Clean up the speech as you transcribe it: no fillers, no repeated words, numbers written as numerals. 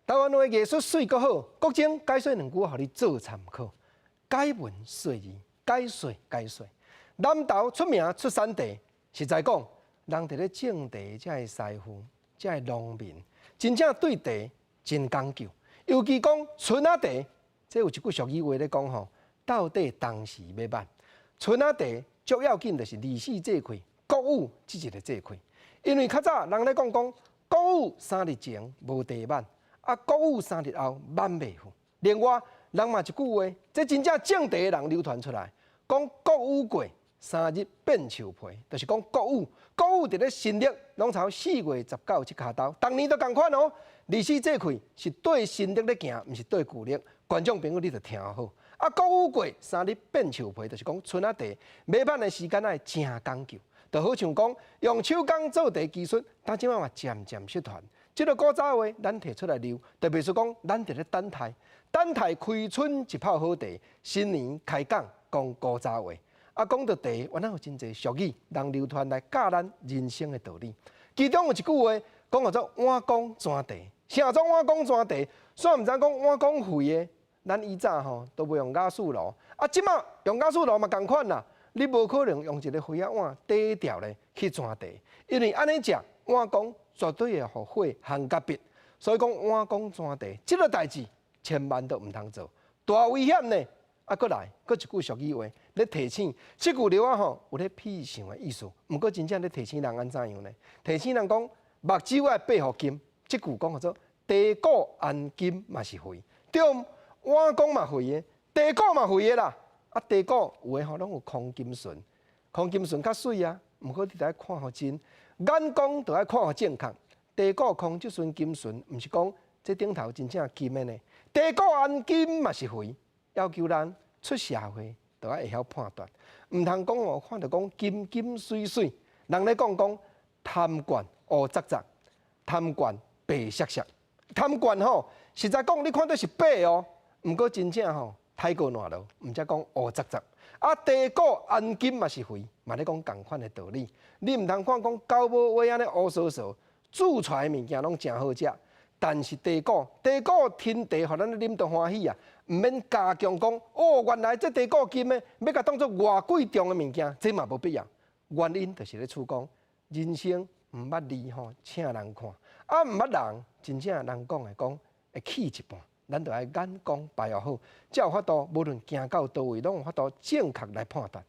台灣話藝術媠閣好，國政解說兩句，予你做參考。解文說字，解說解說。南投出名出產茶，實在講，人佇咧種茶，這个師傅，這个農民，真正對茶真講究。尤其講春仔茶，這有一句俗語話咧講吼，到底當時欲挽。春仔茶足要緊，就是二十四節氣穀雨這一个節氣，因為較早人咧講講穀雨三日前無茶挽。啊，穀雨三日後挽袂赴。另外，人嘛一句話，這真正種茶的人流傳出來，講穀雨過三日變樹皮，就是講穀雨。穀雨佇咧新曆攏差4月19這跤晝，逐年都仝款哦。二十四節氣是對新曆咧行，毋是對舊曆。觀眾朋友，你著聽好。啊，穀雨過三日變樹皮，就是講春仔茶買挽的時間愛誠講究，就好像講用手工做茶技術，但這擺嘛漸漸失傳。這个古早話，咱提出來留，特別是講咱佇咧等待，等待開春一泡好茶，新年開講講古早話。啊，講到茶，原來有真濟俗語，人流傳來教咱人生的道理。其中有一句話講叫做碗公磚茶，啥做碗公磚茶？雖然毋知講碗公肥的，咱以早吼都袂用瓦斯爐，啊，這擺用瓦斯爐嘛仝款啦。你無可能用一个肥仔碗底調咧去磚茶，因為按呢食碗公絕對會予火烘甲焕，所以講碗公磚茶這个代誌千萬都毋通做，大危險呢！啊，閣來，閣一句俗語話咧提醒，這句話吼有咧痞想的意思。毋過真正咧提醒人按怎樣呢？提醒人講目睭愛閉予金，這句講叫做茶果安金嘛是肥，對，碗公嘛肥的，茶果嘛肥的啦。啊，茶果有的吼攏有黃金蓀，黃金蓀較媠啊，毋過你著愛看予真。眼光著愛看予正確，茶果空這陣金蓀，毋是講這頂頭真正金的呢。茶果安金嘛是肥，要求咱出社會著愛會曉判斷，毋通講哦，看著講金金媠媠，人咧講講貪罐烏雜雜，貪罐白色色，貪罐吼，實在講你看著是白哦，毋過真正吼太過爛囉，毋才講烏雜雜。啊，茶果安金嘛是肥，嘛咧講仝款的道理。你毋通看講狗母尾按呢烏趖趖，煮出來的物件攏誠好食，但是茶果，茶果天茶，予咱啉著歡喜啊！毋免加強講哦，原來這茶果金的，欲共當做偌貴重的物件，這嘛無必要。原因就是咧處講，人生毋捌字吼，請人看，啊毋捌人，真正人講的講會去一半。咱著愛眼光擺予好，才有法度，無論行到佗位，攏有法度正確來判斷。